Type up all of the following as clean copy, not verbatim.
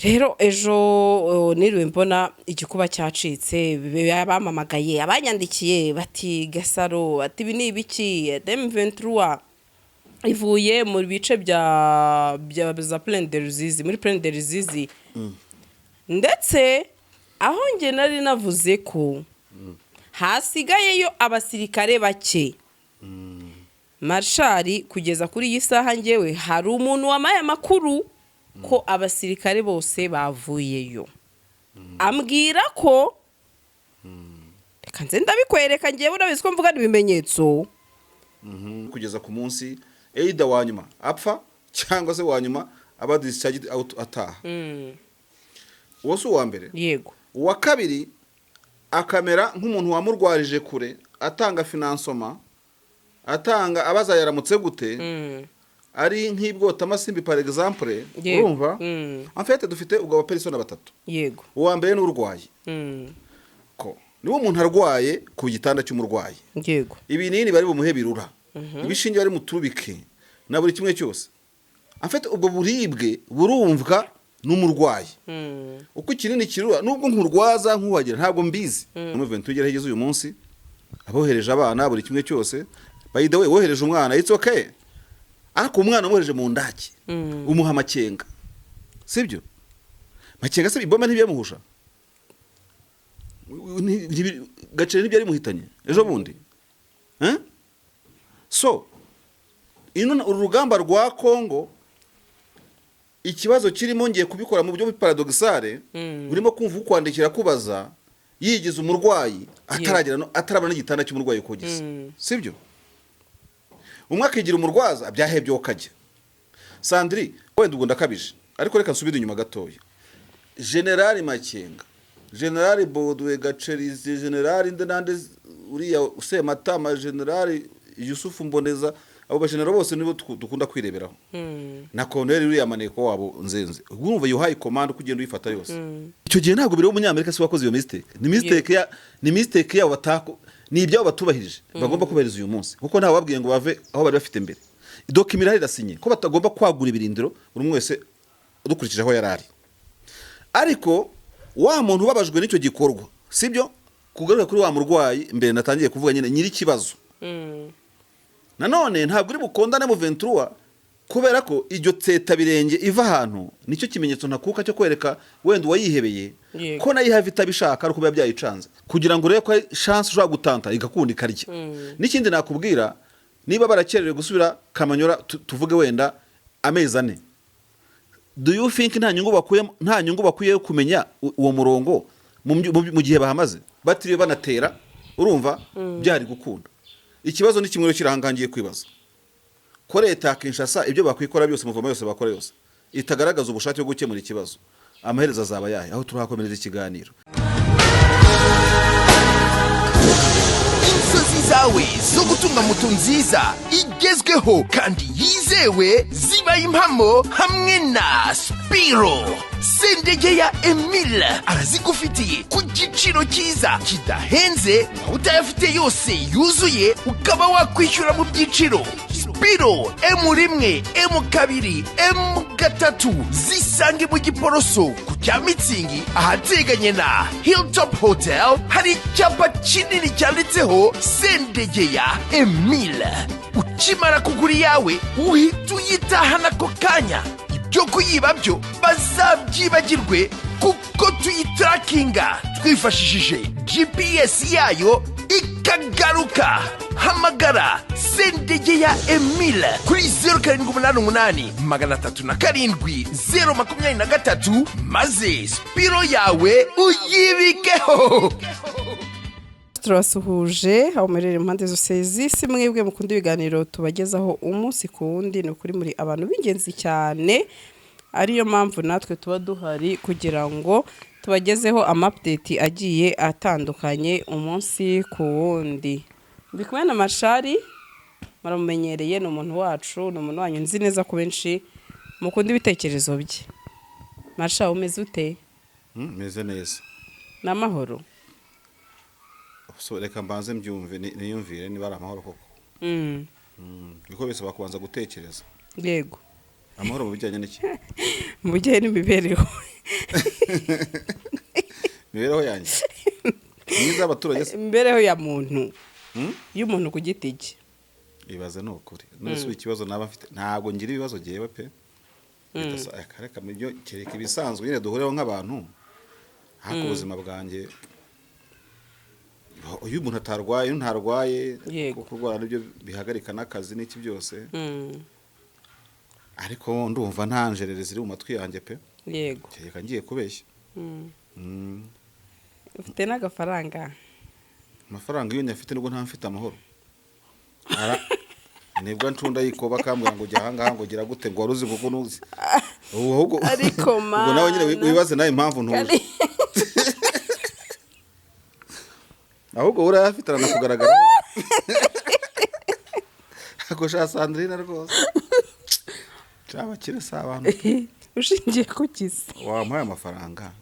Rero ejo niriwe mbona igikuba cyacitse, bamamagaye, abanyandikiye bati: "Gasaro," ati, "ibi ni ibiki? M23 ivuye mu bice bya za Plaine de Ruzizi, muri Plaine de Ruzizi." Ndetse aho njye nari navuze ko hasigayeyo abasirikare bake, marshari, kugeza kuri iyi saha ngewe hari umuntu wamaye amakuru ko abasirikare bose bavuyeyo, ambwira ko, reka nze ndabikwereka, ngewe urabizi ko mvugana ibimenyetso. Kugeza ku munsi either wa nyuma apfa cyangwa se wa nyuma aba discharged out ataha. Uwo si uwa mbere. Uwa kabiri akamera nk'umuntu wamurwarije kure, atanga financement, atanga abaza yaramutse gute, ari nk'ibwotamasimbi par exemple. Urumva, en fait dufite ubwo abapersona batatu. Uwa mbere ni urwaye, ko niba umuntu arwaye ku gitanda cy'umurwayi, ibinini bari bumuhe birura, ibishinge bari muturubike na buri kimwe cyose, en fait ubwo buribwe burumvwa n'umurwayi, uko ikinini kirura. Nubwo nkurwaza nkuhagira, ntabwo mbizi. Movement ugera igeze uyu munsi, abohereje abana, buri kimwe cyose. By the way, wohereje umwana, it's okay, ariko umwana umwohereje mu ndaki, umuha amakenga, sibyo? Makenga se ibomba ntibyamuhusha? Gaceri ntibyari muhitanye ejo bundi, eh? So ino uru rugamba rwa Kongo, ikibazo kirimo, ngiye kubikora mu buryo paradoxale, urimo kumva ukwandikira kubaza yigize umurwayi ataragera atarabona n'igitanda cy'umurwayi uko gisa, sibyo? Umwe akigira umurwaza byahebye ukajya Sandri. Wenda ubwo ndakabije, ariko reka nsubire inyuma gatoya. Generali Makenga, Generali Baudouin Gacerizi, Generali nde nande, uriya Sematama, Generali Yusufu Mboneza, abo bajenero bose nibo dukunda kwireberaho, na Colonel uriya maneko wabo Nzenze. Urumva iyo high command uko ugenda uyifata yose, icyo gihe ntabwo bireba umunyamerika si wakoze iyo mistake, ni mistake yabo batako, ni ibyabo batubahirije, bagomba kubahiriza uyu munsi, kuko ntawe wabwiye ngo bave aho bari bafite mbere. Document irahari, irasinye ko batagomba kwagura ibirindiro, buri umwe wese dukurikije aho yari ari. Ariko wa muntu ubabajwe n'icyo gikorwa, sibyo? Kugaruka kuri wa murwayi mbere natangiye kuvuga nyine, nyiri ikibazo, nanone ntabwo uri bukondane mu 23, kubera ko iryo tseta birenge iva ahantu nicyo kimenyetso ntakuka cyo kwereka wenda uwayihebeye ko nayo ihava itabishaka, ariko biba byayicanze kugira ngo urebe ko ari chance ushobora gutanta igakunda ikarya. N'ikindi nakubwira, niba barakererewe gusubira Kamanyora, tuvuge wenda amezi 4, do you think nta nyungu bakwiye kumenya uwo murongo mu gihe bahamaze batiriwe banatera? Urumva byari gukunda. Ikibazo ni kimwe rero kiri ahangaha ngiye kwibaza, ko leta ya Kinshasa ibyo bakwikora byose, mouvement yose bakora yose, itagaragaza ubushake bwo gukemura ikibazo, amaherezo azaba yahe? Aho turahakomereza ikiganiro. Inzozi zawe zo gutunga moto nziza igezweho kandi yizewe zibaye impamo hamwe na Spiro. Sendege ya Emile arazigufitiye ku giciro cyiza kidahenze, waba utayafite yose yuzuye ukaba wakwishyura mu byiciro. Spiro M1, M2, M3 zisange mu Giporoso ku cya Mitsingi, ahateganye na Hilltop Hotel. Hari icyapa kinini cyanditseho Sendegeya Emile. Ukimara kugura iyawe uhita uyitahana ako kanya. Ibyo kuyiba byo bazabyibagirwe, kuko tuyitarakinga twifashishije GPS yayo ikagaruka. Hamagara Sendegeya Emile kuri 0788 307 023, maze Spiro yawe uyibikeho. Turabasuhuje aho muherereye impande zose z'isi, mwebwe mukunda ibiganiro tubagezaho umunsi ku wundi. Ni ukuri muri abantu b'ingenzi cyane, ariyo mpamvu natwe tuba duhari kugira ngo tubagezeho ama update agiye atandukanye umunsi ku wundi. Ndi kumwe na Mashari, muramumenyereye, ni umuntu wacu, ni umuntu wanyu. Nzi neza ko benshi mukunda ibitekerezo bye. Mashari, umeze ute? Meze neza. Ni amahoro? So, reka mbanze mbyumve, niyumvire niba ari amahoro koko. Niko bisaba kubanza gutekereza. Amahoro mu bijyanye n'iki? Mu bijyanye n'imibereho. Imibereho yanjye myiza y'abaturage se? Imibereho ya muntu, y'umuntu ku giti cye. Ibaze, ni ukuri. None se ikibazo naba mfite? Ntabwo ngira ibibazo jyewe pe. Reka mu byo kereka ibisanzwe nyine duhuriraho nk'abantu, ariko ubuzima bwanjye, iyo umuntu atarwaye, iyo ntarwaye, kuko kurwara nibyo bihagarika n'akazi n'iki byose, ariko ndumva nta njerere ziri mu matwi yanjye pe. Kereka ngiye kubeshya. Ufite n'agafaranga? Amafaranga iyo nyafite nubwo nta mfite amahoro. Nibwo ncunda yikoba akambwira ngo jya ahangaha, ngo gira gute, ngo wari uzi kuko nuzi ubu ahubwo. Ariko Ubwo nawe nyine mana. wibaze nawe impamvu ntuje. Ahubwo urayafite aranakugaragara ako sha Sandrine rwose, abakire si abantu. Ushingiye ku kisi? Wampaye amafaranga,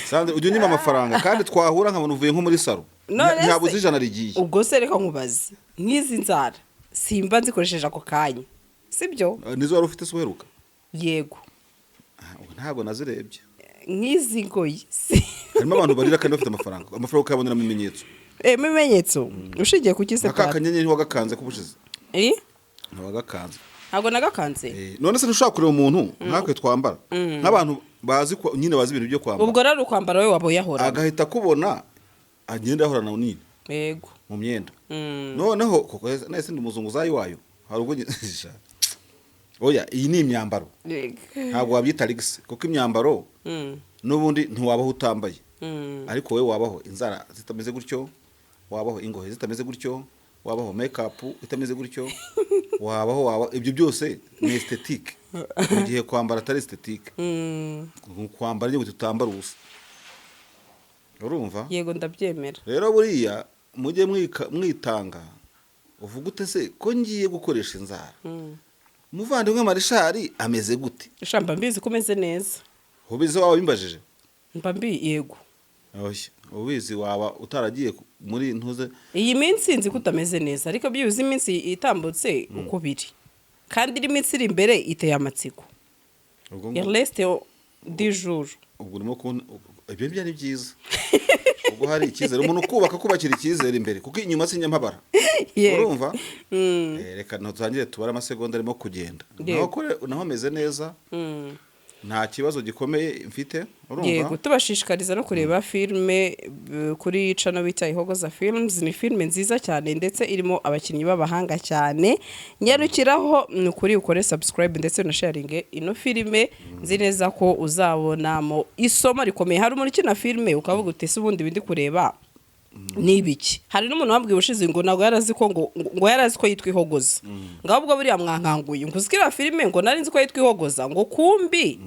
Sandrine, ujya unyima amafaranga kandi twahura nkabona uvuye nko muri salon. None Ntihabuze 100 rigiye. Ubwo se reka nkubaze, nk'izi nzara simba nzikoresheje ako kanya, sibyo? Nizo wari ufite se uheruka? Yego. Ah, ubu ntabwo nazirebye. Nk'izi ngoyi Harimo abantu barira kandi bafite amafaranga, amafaranga ukayaboneramo ibimenyetso. Ibimenyetso ushingiye ku kisi? Nka ka kanyenyeri ntiwagakanze k'ubushize? Eh? Ntiwagakanze. Ntabwo nagakanze. None se ntushobora kureba umuntu nkatwe twambara, nk'abantu bazi nyine bazi ibintu byo kwambara? Ubwo rero ukwambara we waba uyahorana. Agahita akubona agenda ahorana nini mu myenda. Noneho kuko nahise ndi umuzunguzayi wayo, hari ubwo oya, iyi ni imyambaro. Ntabwo wabyita luxe kuko imyambaro n'ubundi ntiwabaho utambaye. Ariko wowe wabaho inzara zitameze gutyo, wabaho ingohe zitameze gutyo, wabaho make-up itameze gutyo, wabaho waba ibyo byose ni esthétique, mu gihe kwambara atari esthétique. Kwambara nyine tutambara ubusa, urumva? Yego, ndabyemera. Rero buriya mujye mwitanga, uvuga ute se ko ngiye gukoresha inzara? Umuvandimwe Marishari ameze gute? Sha, mba mbizi ko umeze neza. Ubizi waba bimbajije? Mba mbi, yego. Oya, ubizi waba utaragiye muri ntuze. Iyi minsi nzi ko utameze neza, ariko byibuze iminsi itambutse uko biri, kandi iri minsi iri imbere iteye amatsiko. Ubwo ngo- Reste du jour. Ubwo urimo kubona ibyo byari byiza, ubwo hari icyizere, umuntu kubaka kubakira icyizere imbere, kuko inyuma sinjya mpabara. Urumva? Reka ntutangire tubare amasegonda arimo kugenda. Naho naho ameze neza, nta kibazo gikomeye mfite, urumva? Yego, tubashishikariza no kureba filime kuri channel bita Ihogoza Films. Ni filime nziza cyane ndetse irimo abakinnyi b'abahanga cyane. Nyarukiraho ni ukuri, ukore subscribe ndetse na sharing ino filime. Nzi neza ko uzabonamo isomo rikomeye. Hari umuntu ukina filime ukavuga uti: "Ese ubundi bindi kureba ni ibiki?" Hari n'umuntu wambwiye ubushize ngo ntabwo yari azi ko ngo yari azi ko yitwa Ihogoza, ngo ahubwo buriya mwankanguye, ngo uziko iriya filime ngo nari nzi ko yitwa Ihogoza, ngo kumbi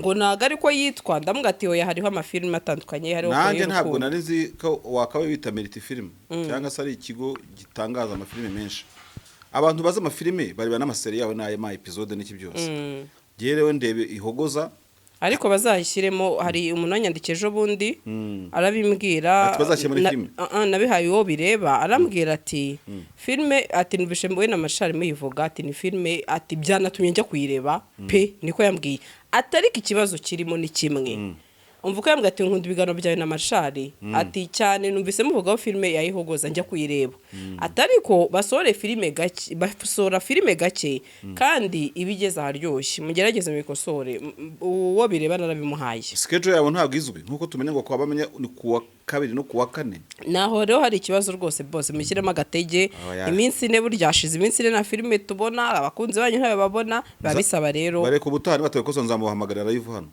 ngo ntabwo ariko yitwa. Ndamubwira ati: "Oya, hariho amafilime atandukanye, hariho Nanjye Koreya ntabwo y'urukundo." nari nzi ko wakabaye wita Meriti Film cyangwa se ari ikigo gitangaza amafilime menshi. Abantu bazi amafilime bareba n'ama série yabo n'aya ma episode n'iki byose. Njyewe ndebe Ihogoza. Ariko bazayishyiremo. Hari umuntu wanyandikiye ejo bundi arabimbwira. Ati bazashyire muri filime? Ah, ah, nabihaye uwo bireba, arambwira ati filime, ati numvise we na Mashari muyivuga, ati ni filime, ati byanatumye njya kuyireba pe. Niko yambwiye ati ariko ikibazo kirimo ni kimwe. Umva uko yambwiye, ati: "Nkunda ibiganiro byawe na Mashari," ati "cyane, numvise muvugaho filime yayihogoza njya kuyireba," ati ariko basohore filime gake, basohora filime gake kandi ibigeze aharyoshye, mugerageze mubikosore. Uwo bireba narabimuhaye. Schedule yabo ntabwo izwi, nk'uko tumenya ngo kwa bamenya ni kuwa kabiri no kuwa kane. Naho rero hari ikibazo rwose, bose mushyiremo agatege. Oya. Iminsi 4 burya hashize iminsi 4 na filime tubona, abakunzi banyu ntayo babona, biba bisaba rero. Bareka ubutaha nibatabikoze nzamuhamagarira live hano.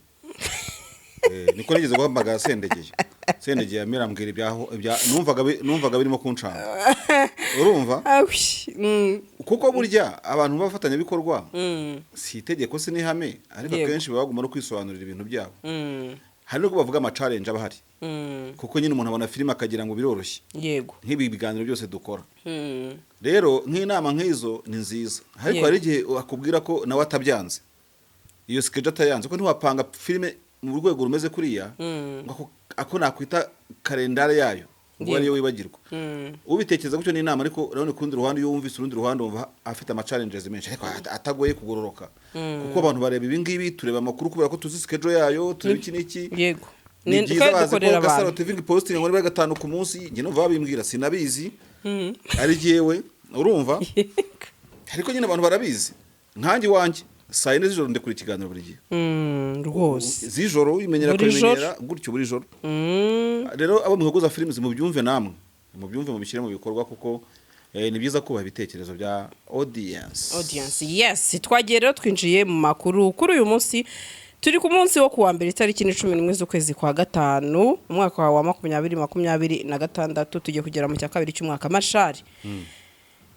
Niko nigeze guhamagara Sendegeye, Sendegeye yamira ambwira ibyaho numvaga birimo kuncanga, urumva? Awi. Kuko burya abantu b'abafatanyabikorwa, si itegeko si n'ihame, ariko akenshi baba bagomba no kwisobanurira ibintu byabo. Hari n'ubwo bavuga ama challenge aba ahari, kuko nyine umuntu abona filime akagira ngo biroroshye, nk'ibi biganiro byose dukora. Rero nk'inama nk'izo ni nziza, ariko hari igihe akubwira ko nawe atabyanze, iyo schedule atayanze, ko ntiwapanga filime mu rwego rumeze kuriya ngo ako nakwita kalendari yayo. Ubwo ariyo wibagirwa. Ubitekereza gutyo ni inama, ariko urabona ku rundi ruhande, iyo wumvise urundi ruhande wumva afite ama challenges menshi, ariko atagoye kugororoka, kuko abantu bareba ibi ngibi, tureba amakuru kubera ko tuzi schedule yayo, tureba iki n'iki. Ni byiza, Twe bazi ko dukorera Gasaro abantu. TV posting ngo niba gatanu ku munsi, njye numva babimbwira, sinabizi ari jyewe, urumva? Ariko nyine abantu barabizi, nkanjye iwanjye saa 4 z'ijoro ndekura ikiganiro buri gihe. Rwose. Z'ijoro uyimenyera Buri joro. kubimenyera gutyo buri joro. Rero abo muhogoza films, mubyumve, namwe mubyumve, mubishyire mu bikorwa, kuko ni byiza kubaha ibitekerezo bya audience. Audience, yes. Twagiye rero, twinjiye mu makuru kuri uyu munsi. Turi ku munsi wo kuwa mbere, itariki ni 11 z'ukwezi kwa gatanu, umwaka wa 2026. Tugiye kugera mu cya kabiri cy'umwaka. Mashari,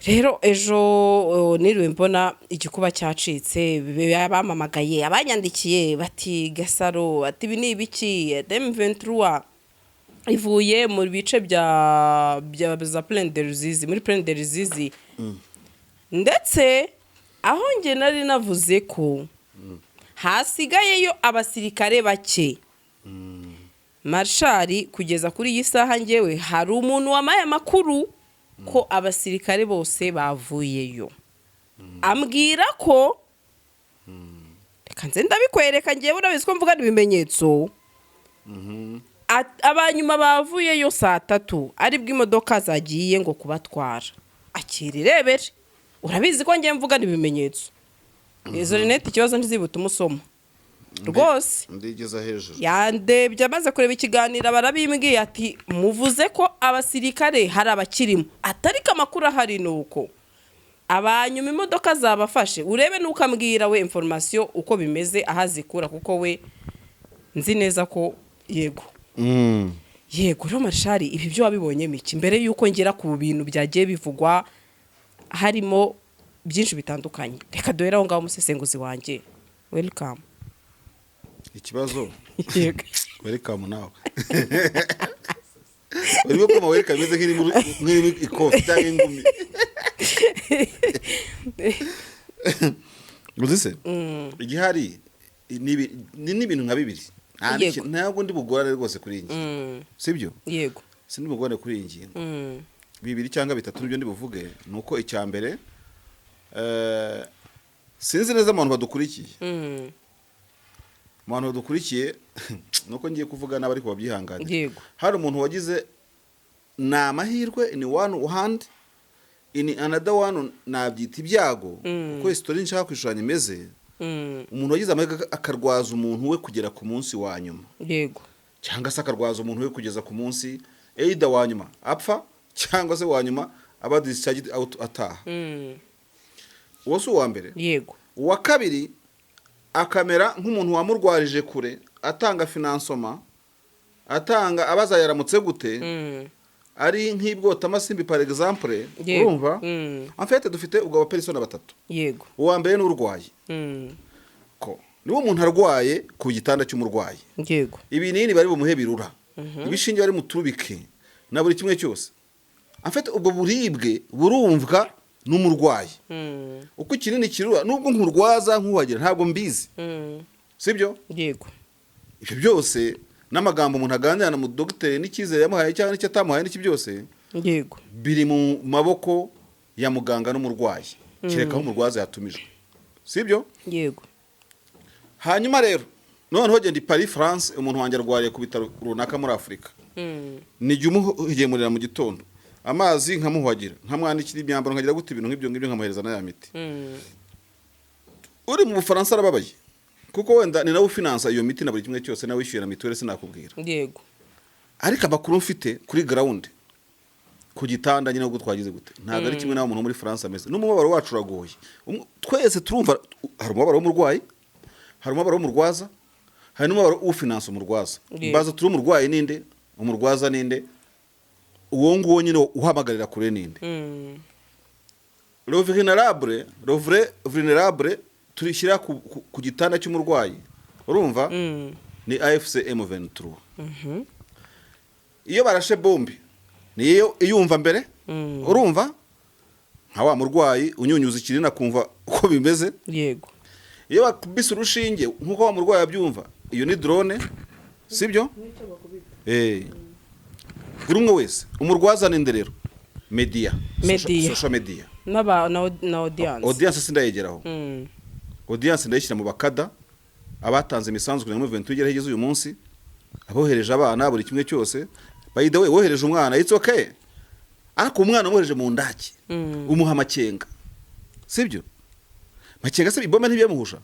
rero ejo niriwe mbona igikuba cyacitse, bamamagaye, abanyandikiye bati: "Gasaro," ati, "ibi ni ibiki? M23 ivuye mu bice bya za Plaine de Ruzizi, muri Plaine de Ruzizi." Ndetse aho njye nari navuze ko hasigayeyo abasirikare bake, marshari, kugeza kuri iyi saha ngewe hari umuntu wamaye amakuru ko abasirikare bose bavuyeyo. Ambwira ko, reka nze ndabikwereka, ngewe urabizi ko mvugana ibimenyetso. Abanyuma bavuyeyo saa 3, aribwo imodoka zagiye ngo kubatwara. Akira irebere, urabizi ko ngewe mvugana ibimenyetso. Izo rinete ikibazo ntizibute umusoma rwose. Ndigeza hejuru. Yandebye amaze kureba ikiganiro, barabimbwiye ati: "Muvuze ko abasirikare hari abakirimo, atariko amakuru ahari ni uko abanyuma imodoka zabafashe." Urebe nuko ambwira we information uko bimeze, aho azikura, kuko we nzi neza ko yego. Yego rero marshari, ibi byo wabibonyemo iki mbere y'uko ngera ku bintu byagiye bivugwa, harimo byinshi bitandukanye? Reka duhere aho ngaho, umusesenguzi wanjye, welcome. Ikibazo Yego. Welcome nawe urimo kuma welcome imeze nk'irimo ikofi cyangwa ingumi. Uzi se igihari ni n'ibintu nka bibiri. Nta ntabwo ndi bugorane rwose kuri iyi ngingo, sibyo? Yego. Sindi bugorane kuri iyi ngingo. Bibiri cyangwa bitatu nibyo ndi buvuge. Ni uko icya mbere, sinzi neza abantu badukurikiye. Mu bantu badukurikiye, nuko ngiye kuvuga nabi ariko babyihanganire. Hari umuntu wagize ni amahirwe in one hand, in another one nabyita ibyago, kuko story nshaka kwishushanya imeze. Umuntu wagize amahirwe akarwaza umuntu we kugera ku munsi wa nyuma, cyangwa se akarwaza umuntu we kugeza ku munsi either wa nyuma apfa, cyangwa se wa nyuma aba discharged out, ataha. Uwo si uwa mbere. Uwa kabiri akamera nk'umuntu wamurwarije kure, atanga financement, atanga abaza yaramutse gute, ari nk'ibwotamasimbi par exemple. Urumva? En fait dufite ubwo abapersona batatu. Uwa mbere ni urwaye, ko niba umuntu arwaye ku gitanda cy'umurwayi, ibinini bari bumuhe birura, ibishinge bari muturubike, na buri kimwe cyose, en fait ubwo buribwe burumvwa n'umurwayi. Uko ikinini kirura, nubwo nkurwaza nkuhagira ntabwo mbizi, sibyo? Yego. Ibyo byose n'amagambo umuntu aganira na mudogiteri n'icyizere yamuhaye cyangwa n'icyo atamuhaye n'iki byose, biri mu maboko ya muganga n'umurwayi, kereka aho umurwaza yatumijwe, sibyo? Yego. Hanyuma rero noneho genda i Paris, France, umuntu wanjye arwariye ku bitaro runaka muri Afurika. Nijya umugemurira mu gitondo amazi, nkamuhagira, nkamwandikira imyambaro, nkagira gute, ibintu nk'ibyo ngibyo, nkamuhereza na ya miti. Uri mu Bufaransa arababaye, kuko wenda ni nawe ufinansa iyo miti na buri kimwe cyose, nawe wishyura mituweli, sinakubwira. Ariko amakuru mfite kuri ground, ku gitanda nyine, ubwo twagize gute, ntabwo ari kimwe n'aho umuntu wo muri France ameze. N'umubabaro wacu uragoye. Twese turumva hari umubabaro w'umurwayi, hari umubabaro w'umurwaza, hari n'umubabaro ufinansa umurwaza. Mbaza turi: umurwayi ninde? Umurwaza ninde? Uwo nguwo nyine uhamagarira kure ninde? Le vulnerable, le vrai vulnerable turishyira ku gitanda cy'umurwayi, urumva, ni AFC M23. Iyo barashe bombe niyo iyumva mbere. Urumva nka wa murwayi unyunyuza ikinini akumva uko bimeze. Iyo bakubise urushinge nk'uko wa murwayi abyumva, iyo ni drone, sibyo? Buri umwe wese umurwaza ninde rero? Media. Media. Social media. N'aba na audience. Audience sindayegeraho. Audience ndayishyira mu bakada abatanze imisanzu kugira ngo M23 igere aho igeze uyu munsi, abohereje abana, buri kimwe cyose. By the way, wohereje umwana, it's okay, ariko umwana umwohereje mu ndaki, umuha amakenga, sibyo? Makenga se ibombe ntibyamuhusha?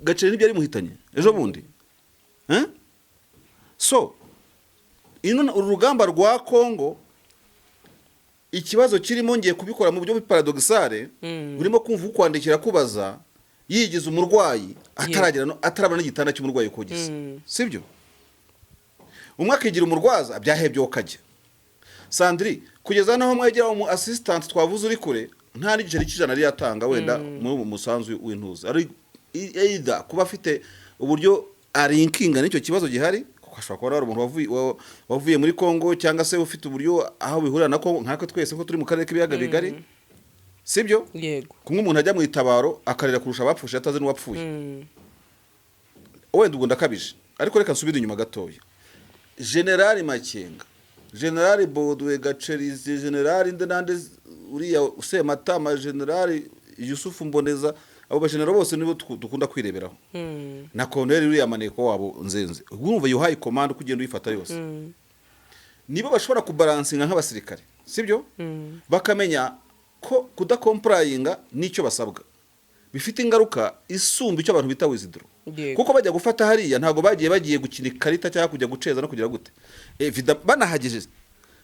Gaceri ntibyari muhitanye ejo bundi? Eh? So ino uru rugamba rwa Kongo, ikibazo kirimo, ngiye kubikora mu buryo paradoxale. Urimo kumva ukwandikira kubaza yigize umurwayi ataragera atarabona n'igitanda cy'umurwayi uko gisa. Sibyo? Umwe akigira umurwaza byahebye, ukajya Sandri kugeza naho mwegera umu assistant twavuze uri kure, nta n'igiceri cy'ijana yari yatanga wenda muri ubu musanzu w'intuza, ari either kuba afite uburyo arinkinga n'icyo kibazo gihari, kuko ashobora kuba ari umuntu wavuye muri Congo, cyangwa se ufite uburyo aho bihurira na Congo nkatwe twese ko turi mu karere k'ibiyaga bigari, sibyo? Yego. Kumwe umuntu ajya mu itabaro akarira kurusha abapfushe atazi n'uwapfuye. Wenda ubwo ndakabije, ariko reka nsubire inyuma gatoya. Generali Makenga, Generali Baudouin Gacerizi, Generali nde nande, uriya Sematama, Generali Yusufu Mboneza, abo bajenero bose nibo dukunda kwireberaho, na Colonel uriya maneko wabo Nzenze. Urumva iyo high command uko ugenda uyifata yose, nibo bashobora kubalansinga nk'abasirikare, sibyo? Bakamenya ko kudacomplyinga n'icyo basabwa bifite ingaruka isumba icyo abantu bita withdraw. Kuko bajya gufata hariya, ntabwo bagiye gukina ikarita cyangwa kujya guceza no kugira gute. Banahagejeje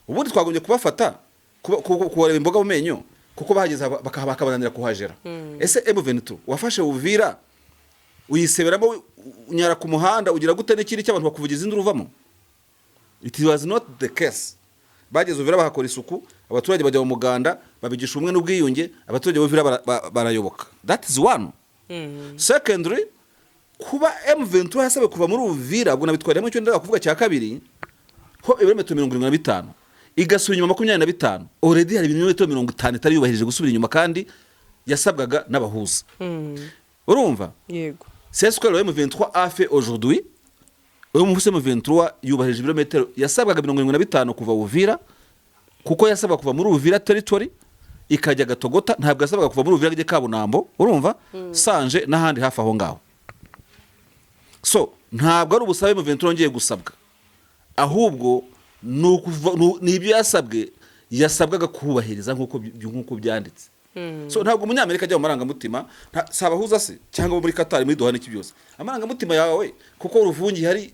ubundi twagombye kubafata kubareba imboga mu menyo, kuko bahageze bakabananira kuhagera. Ese M23 wafashe Uvira, uyiseberamo, unyara ku muhanda, ugira gute n'ikindi cy'abantu bakuvugiza induru uvamo? It was not the case. Bageze Uvira bahakora isuku, abaturage bajya mu muganda, babigisha ubumwe n'ubwiyunge, abaturage b'Uvira barayoboka. That is one. Secondly, kuba M23 yasabwe kuva muri Uvira, ubwo nabitwariyemo icyo ndashaka kuvuga cya kabiri, ho ibirometero 75, igasubira inyuma 25. Already hari ibirometero 50 itari yubahirije gusubira inyuma kandi yasabwaga n'abahuza. Urumva? Yego. C'est ce que le M23 a fait aujourd'hui. Uyu munsi M23 yubahirije ibirometero yasabwaga 75 kuva Uvira, kuko yasabwa kuva muri Uvira territory ikajya Gatogota, ntabwo yasabwaga kuva muri Uvira ijya Kabunambo, urumva, Sanje n'ahandi hafi aho ngaho. So ntabwo ari ubusabe M23 yongeye gusabwa, ahubwo ni ibyo yasabwe, yasabwaga kubahiriza nk'uko byanditse. So ntabwo umunyamerika ajya mu marangamutima, si abahuza se cyangwa abo muri Qatar, muri Doha n'iki byose, amarangamutima yawe, kuko Ruvungi hari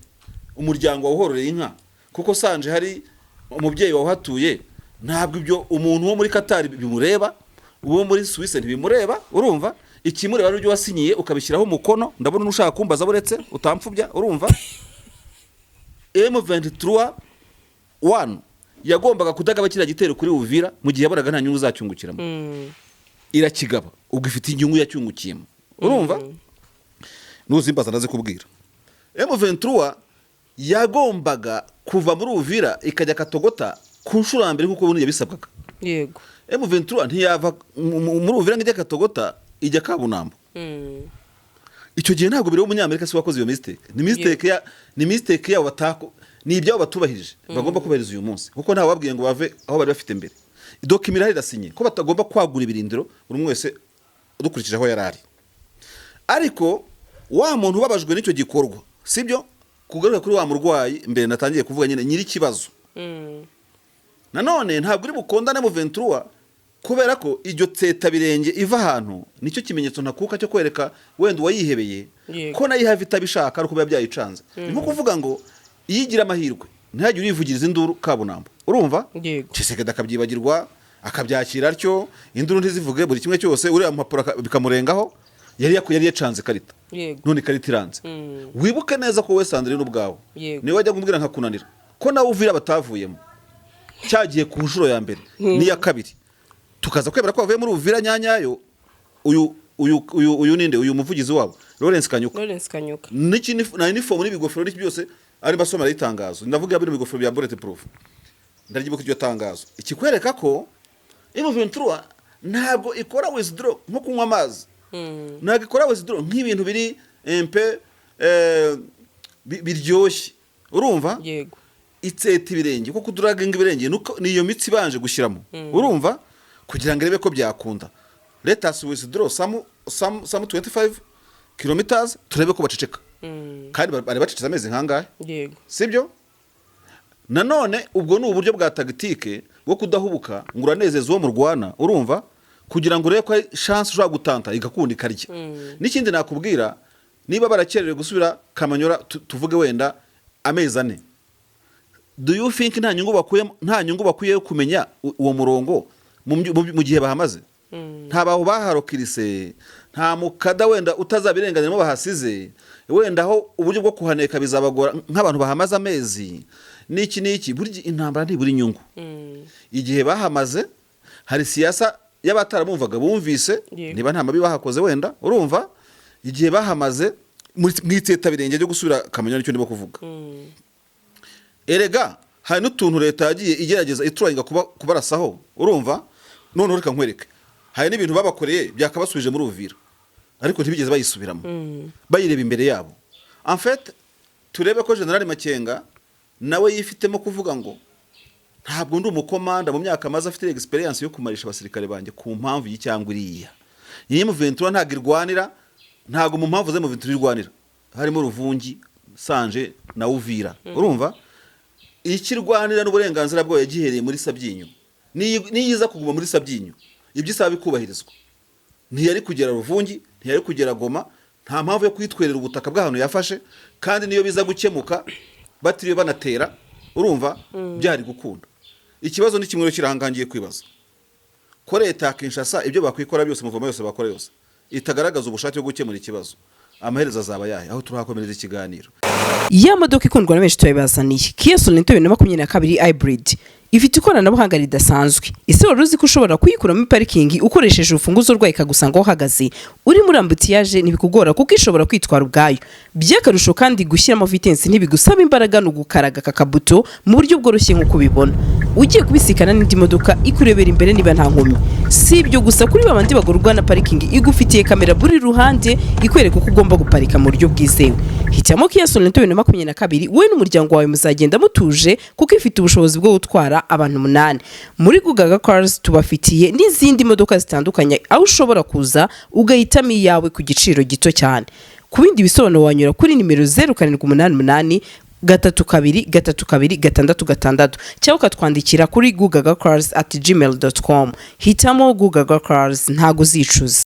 umuryango wawuhororeye inka, kuko Sanje hari umubyeyi wawuhatuye. Ntabwo ibyo umuntu wo muri Qatar bimureba, uwo muri Suisse ntibimureba. Urumva, ikimureba ari ibyo wasinyiye ukabishyiraho umukono. Ndabona ushaka kumbaza, buretse utampfubya. Urumva, M23 1 yagombaga kudagaba kiriya gitero kuri Uvira mu gihe yabonaga nta nyungu zacyungukiramo. Irakigaba, ubwo ifite inyungu yacyungukiyemo. Urumva, nuzimbaza ndazikubwira. M23 yagombaga kuva muri Uvira ikajya Katogota ku nshuro ya mbere nk'uko ubundi yabisabwaga. M23 ntiyava muri Uvira ngo ijye Katogota, ijya Kabunambo. Icyo gihe ntabwo bireba umunyamerika, si wakoze iyo mistake, ni mistake yabo batako, ni ibyabo batubahirije, bagomba kubahiriza uyu munsi, kuko ntawe wabwiye ngo bave aho bari bafite mbere. Document irahari, irasinye ko batagomba kwagura ibirindiro, buri umwe wese dukurikije aho yari ari. Ariko wa muntu ubabajwe n'icyo gikorwa, sibyo? Kugaruka kuri wa murwayi mbere natangiye kuvuga nyine, nyiri ikibazo, nanone ntabwo uri bukondane M23, kubera ko iryo tsetabirenge iva ahantu nicyo kimenyetso ntakuka cyo kwereka wenda uwayihebeye ko nayo ihava itabishaka, ari uko biba byayicanze. Ni nko kuvuga ngo iyo igira amahirwe ntihagire uyivugiriza induru Kabunambo, urumva? Yego. Tshisekedi akabyibagirwa, akabyakira atyo, induru ntizivuge, buri kimwe cyose, uriya mpapuro bikamurengaho, yari yacanze ikarita. None ikarita iranze. Wibuke neza ko wowe Sandrine ubwawe, niwe wajya kumbwira nkakunanira, ko nawe Uvira batavuyemo cyagiye ku nshuro ya mbere n'iya kabiri, tukaza kwemera ko bavuye muri Uvira nyanyayo. Uyu ninde, uyu muvugizi wabo Lawrence Kanyuka. Lawrence Kanyuka. N'iki na uniform n'ibigofero n'iki byose arimo asomera itangazo, ndavuga bino bigofero bya bullet proof, ndaryibuka iryo tangazo. Ikikwereka ko M23 ntabwo ikora withdraw nko kunywa amazi, ntabwo ikora withdraw nk'ibintu biri empe biryoshye. Urumva? Yego. Itseta ibirenge, kuko kuduraginga ibirenge nuko ni iyo mitsi ibanje gushyiramo, urumva, kugira ngo irebe ko byakunda. Let us withdraw some 25 kilometers, turebe ko baceceka. Kandi bari bacecetse amezi nkangahe? Sibyo? Nanone ubwo ni uburyo bwa tactique bwo kudahubuka ngo uranezeza uwo murwana, urumva, kugira ngo urebe ko hari chance ushobora gutanta igakunda ikarya. N'ikindi nakubwira, niba barakererewe gusubira Kamanyora, tuvuge wenda amezi 4, do you think nta nyungu bakwiye kumenya uwo murongo mu gihe bahamaze? Nta baho baharokirise, nta mukada wenda utazabirenganiramo bahasize, wenda aho uburyo bwo kuhaneka bizabagora nk'abantu bahamaze amezi n'iki n'iki. Burya intambara ntibura inyungu. Igihe bahamaze hari siyasa y'abataramumvaga bumvise, niba nta mabi bahakoze wenda, urumva, igihe bahamaze mu itsetabirenge ryo gusubira Kamenya, nicyo ndimo kuvuga. Erega hari n'utuntu leta yagiye igerageza ituranga kubarasaho, urumva. Noneho reka nkwereke, hari n'ibintu babakoreye byakabasubije muri Uvira, ariko ntibigeze bayisubiramo, bayireba imbere yabo. En fait, turebe ko General Makenga nawe yifitemo kuvuga ngo ntabwo ndi umukomanda mu myaka amaze afite experience yo kumarisha abasirikare banjye ku mpamvu iyi cyangwa iriya. Iyi M23 ntabwo irwanira, ntabwo mu mpamvu ze M23 irwanira harimo Ruvungi, Sanje na Uvira, urumva. Ikirwanira n'uburenganzira bwayo yagihereye muri Sabyinyo. Niyiza kuguma muri Sabyinyo, ibyo isaba bikubahirizwa, ntiyari kugera Ruvungi, ntiyari kugera Goma. Nta mpamvu yo kwitwerera ubutaka bw'ahantu yafashe, kandi niyo biza gukemuka batiriwe banatera, urumva, byari gukunda. Ikibazo ni kimwe rero kiri ahangaha ngiye kwibaza, ko leta ya Kinshasa ibyo bakwikora byose, mouvement yose bakora yose, itagaragaza ubushake bwo gukemura ikibazo, amaherezo azaba yahe? Aho turahakomereza ikiganiro. Ya modoka ikundwa na benshi turabibazaniye, Kia Sorento 2022 hybrid, ifite ikoranabuhanga ridasanzwe. Ese wari uzi ko ushobora kuyikuramo parikingi ukoresheje urufunguzo rwayo, ikagusanga aho uhagaze uri muri embouteillage? Ntibikugora kuko ishobora kwitwara ubwayo. By'akarusho kandi, gushyiramo vitesse ntibigusaba imbaraga, ni ugukaraga aka kabuto mu buryo bworoshye. Nk'uko ubibona, ugiye kubisikana n'indi modoka, ikurebera imbere niba nta nkomyi. Si ibyo gusa, kuri babandi bagorwa na parikingi, igufitiye kamera buri ruhande ikwereka uko ugomba guparika mu buryo bwizewe. Hitamo Kia Sorento 2022, wowe n'umuryango wawe muzagenda mutuje kuko ifite ubushobozi bwo gutwara abantu umunani. Muri Gugaga Cars tubafitiye n'izindi modoka zitandukanye, aho ushobora kuza ugahitamo iyawe ku giciro gito cyane. Ku bindi bisobanuro wanyura kuri nimero 0788323266 cyangwa ukatwandikira kuri gugagacars@gmail.com. Hitamo Gugaga Cars, ntago uzicuza.